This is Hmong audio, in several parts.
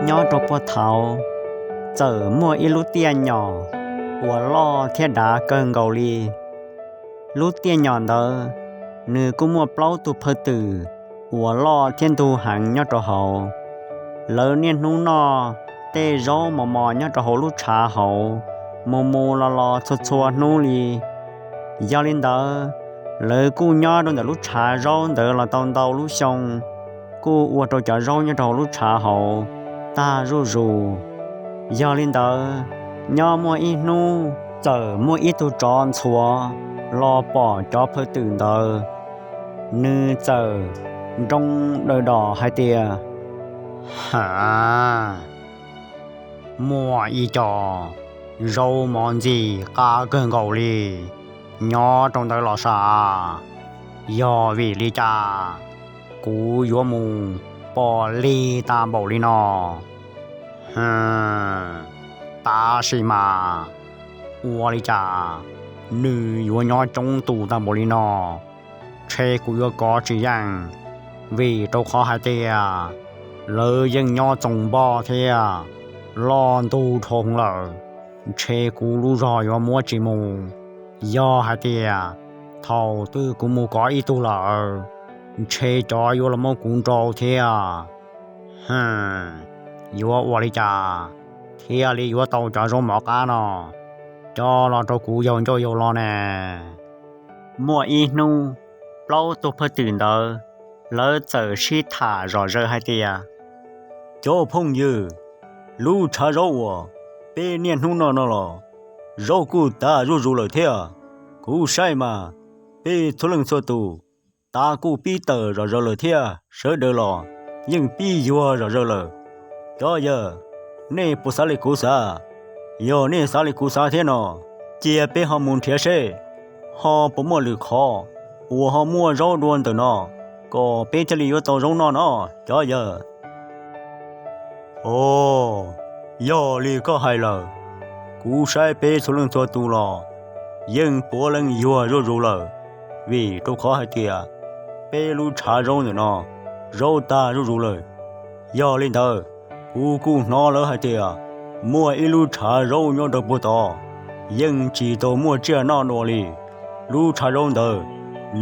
Nyob rau puag thaud, txawm muaj ib lub tiaj nyom uas loj thiab dav kawg nkaus li. Lub tiaj nyom ntawd, nws kuj muaj plaub tug phawj twm uas loj thiab ntug heev nyob rau hauv. Lawv niaj hnub noj tej zaub mos mos nyob rau hauv lub tshav hauv, mus mus los los txhua txhua hnub li. Yog li ntawd, lawv kuj nyob rau ntawm lub tshav zaub ntawd los tau ntau lub xyoo, kuj ua rau cov zaub nyob rau hauv lub tshav hauv tag zuj zus. Yog li ntawd, nyob muaj ib hnub txawm muaj ib tug tsov ntxhuav los pom cov phawj twm ntawd, nws txawm nroo daws dos hais tias, Ha, muaj ib co zaub mov ntxim qab kawg nkaus li nyob rau ntawd los sav. Yog vim li cas kuv yuav mus pom lig tag npaum li no? Tab sis mas ua li cas nws yuav nyob coob tus tag npaum li no? Ntshe kuv yuav kov tsis yeej, vim rau qhov hais tias lawv yeej nyob txoos npog thiab loj ntug dhau lawm. Ntshe kuv lub zog yuav muab tsis mus. Yog hais tias thaum twg kuv mus kov ib tug lawm, ntshe cov yuav los muab kuv nrau thiab. Yuav ua li cas thiaj li yuav tau cov zaub mov qab no coj los rau kuv yaug ncauj yaug lo ne? Muaj ib hnub, plaub tug phawj twm ntawd, lawv txawm sib tham zom zaws hais tias, Cov phooj ywg, lub tshav zaub uas peb niaj hnub noj no los, zaub kuj tag zuj zus lawm thiab. Kuv saib mas, peb txhua leej txhua tus tav kuj pib tawm zom zaws lawm thiab, sawv daws los yeej pib yuag zom zaws lawm. Cov yawg, nej puas xav li kuv xav? Yog nej xav li kuv xav thiab no, cia peb ho mus nrhiav seb ho puas muaj lwm qhov uas ho muaj zaub dua ntawm no, kom peb thiaj li yuav tau zaub noj no, cov yawg. Os, yog li koj hais lawm, kuv saib peb txhua leej txhua tus los yeej puav leej yuag zuj zus lawm, vim rau qhov hais tias peb lub tshav zaub ntawm no zaub tag zuj zus lawm. Yog li ntawd, kuv kuj hnov lawv hais tias muaj ib lub tshav zaub nyob rau puag tod, yeej tsis tau muaj tsiaj noj dua li. Lub tshav zaub ntawd,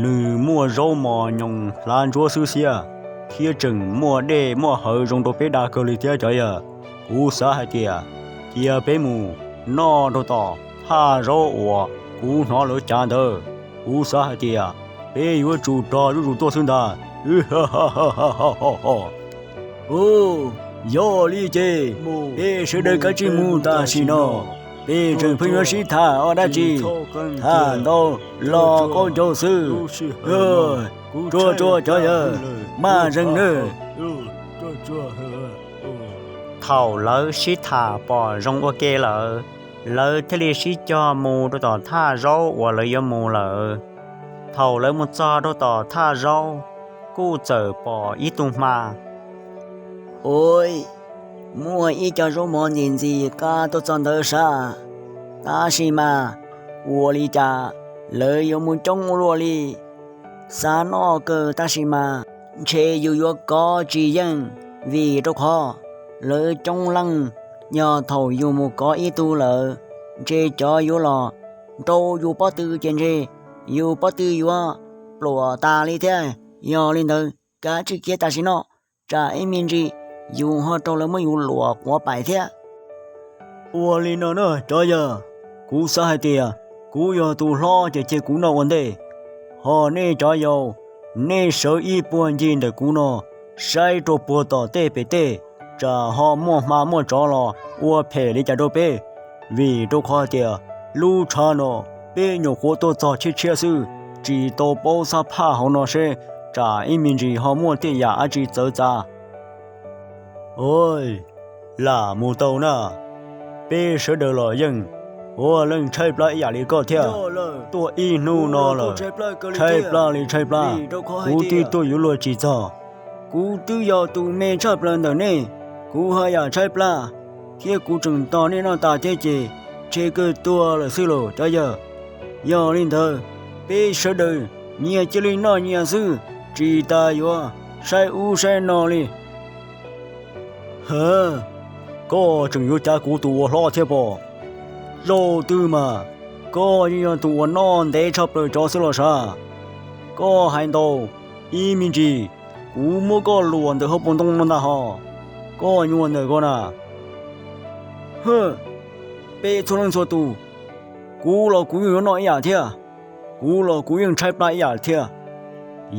nws muaj zaub mos nyoos hlav ntsuab xwb xiab, thiab tseem muaj dej muaj hawv zoo rau peb da kawg li thiab cov yawg. Kuv xav hais tias cia peb mus noj rau tom thaj zaub uas kuv hnov lawv cav ntawd. Kuv xav hais tias peb yuav tsum rog zuj zus tuaj xwb ntag. Ub, yog li ces peb sawv daws kav tsij mus tam sim no, peb tseem pheej yuav sib tham ua dab tsi, tham ntau los qaub ncaug xwb. Tsuag tsuag cov yawg, maj zeeg nawb. Thaum lawv sib tham pom zoo ua ke lawm, lawv thiaj li sib cog mus rau tom thaj zaub uas lawv yuav mus lawm. Thaum lawv mus txog rau tom thaj zaub, kuj txawm pom ib tug hma. Ub, muaj ib co zaub mov ntxim ntxim qab tuaj txog ntawd sav, tab sis mas ua li cas lawv yuav mus coob ua luaj li. Xav noj kawg tab sis mas ntshe yus yuav kov tsis yeej, vim rau qhov lawv coob leej, yog thaum yus mus kov ib tug lawm, ntshe cov yuav los nrau yus pob tw ces ntshe yus pob tw yuav pluam tas li thiab. Yog li ntawd kav tsij khiav tam sim no, tsam ib me ntsis yus ho raug lawv muab yus luam quav pais thiab. Ua li no na cov yawg, kuv xav hais tias kuv yog tus hlob ces cia kuv noj ua ntej, ho nej cov yau, nej sawv ib puag ncig ntawm kuv no, saib rau puag tom tej pem tej, tsam ho muaj hma muaj tsov los ua phem li cas rau peb. Vim rau qhov hais tias lub tshav no peb nyuam qhuav tuaj txog tshiab tshiab xwb, tsis tau paub xab phaj hauv no seb tsam ib me ntsis ho muaj tej yam dab tsi txawv txav. Lam mus tau na, peb sawv daws los yeej puav leej tshaib plab ib yam li koj thiab. Tuaj ib hnub no lawm, tshaib plab li tshaib plab. Kuv twb tuaj yuav luag tsis txog, kuv twb yog tus me tshaj plaws ntawm nej, kuv haj yam tshaib plab, thiab kuv tseem tos nej noj tas thiab ces ntshe kawg tuag lawm xwb los cov yawg. Yog li ntawd, peb sawv daws nyias cia li noj nyias xwb, tsis tas yuav saib ub saib no li. Ha, Koj tseem yuav cav kuv tus ua hlob thiab pob? Zaum twg mas koj yeej yog tus uas noj ntev tshaj plaws cov xwb los sav. Koj hais ntau ib me ntsis, kuv muab koj luam ntawm hauv paus ntoo no ntag hos. Koj nyuag ntawm ko na. Hwm, peb txhua leej txhua tus, kuv los kuv yeej yuav noj ib yam thiab. Kuv los kuv yeej tshaib plab ib yam thiab.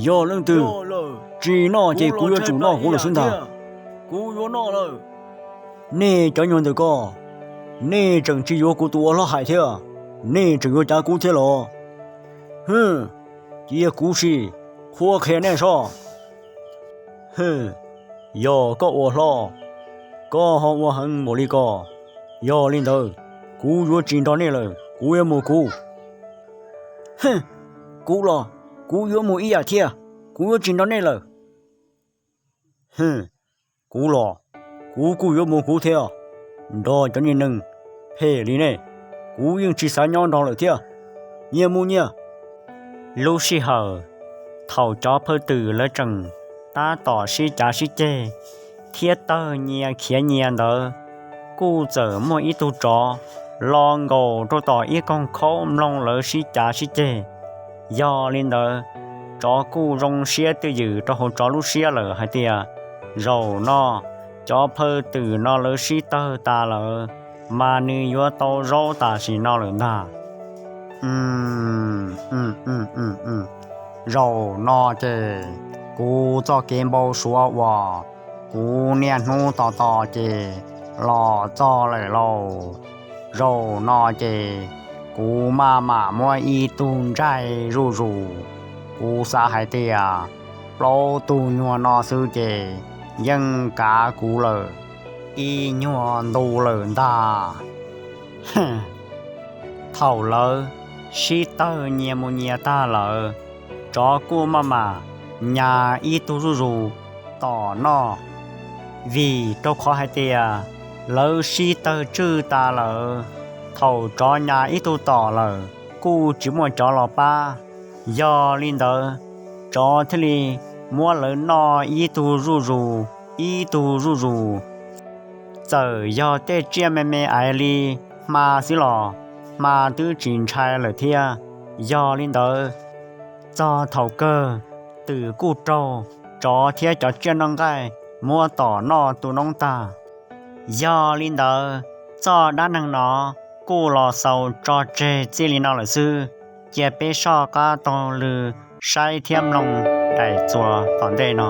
Yog leej twg tsis noj ces kuv yuav tsum noj kuv lawm xwb ntag. Kuv yuav noj lawm. Nej cov nyuag ntawm ko, nej tseem tsis yuav kuv tus ua hlob hais thiab, nej tseem yuav cav kuv thiab los? Hwm, cia kuv sim qhuab qhia nej soj. Hwm, yog koj ua hlob, koj ho ua heev npaum li ko. Yog li ntawd, kuv yuav tsis nrog nej lawm, kuv yuav mus kuv. Hwm, kuv los kuv yuav mus ib yam thiab, kuv yuav tsis nrog nej lawm. Hwm, kuv los kuv kuj yuav mus kuv thiab. Nrog cov niag neeg phem li nej, kuv yeej tsis xav nyob nrog lawm thiab. Nyias mus nyias. Lub sij hawm thaum cov phawj twm lawv tseem tab tom sib cav sib ceg thiab tawg nyias khiav nyias ntawd, kuj txawm muaj ib tug tsov los nkaum rau tom ib koog khaub mloog lawv sib cav sib ceg. Yog li ntawd, tsov kuj zoo siab twj ywm rau hauv tsov lub siab lawm hais tias, zaum no cov phawj twm no lawv sib tawg tas lawm, mas nws yuav tau zaub tam sim no lawm ntag. Zaum no ces kuv txoj kev npau suav uas kuv niaj hnub tos tos ces los txog lawm lauj. Zaum no ces kuv maj mam muab ib tug ntsaig zuj zus. Kuv xav hais tias plaub tug nyuag no xwb ces yeej kav kuv lawm ib nyuag ntu lawm ntag. Thaum lawv sib tawg nyias mus nyias tag lawm, tsov kuj maj mam nyas ib tug zuj zus tom noj, vim rau qhov hais tias lawv sib tawg tswj tas lawm. Thaum tsov nyas ib tug tom lawm kuj tsis muaj tsov los pab. Yog li ntawd, tsov thiaj li muab lawv noj ib tug zuj zus ib tug zuj zus. Txawm yog tej tsiaj me me aiv li hma xwb los hma twb tsis ntshai lawm thiab. Yog li ntawd, txog thaum kawg twm kuj raug tsov thiab cov tsiaj noj nqaij muab tom noj tu noob tag. Yog li ntawd, txoj dab neeg no kuj los xaus tso tseg txij li no lawm xwb. Cia peb soj qab taug lw saib thiab mloog daim txuas tom ntej no.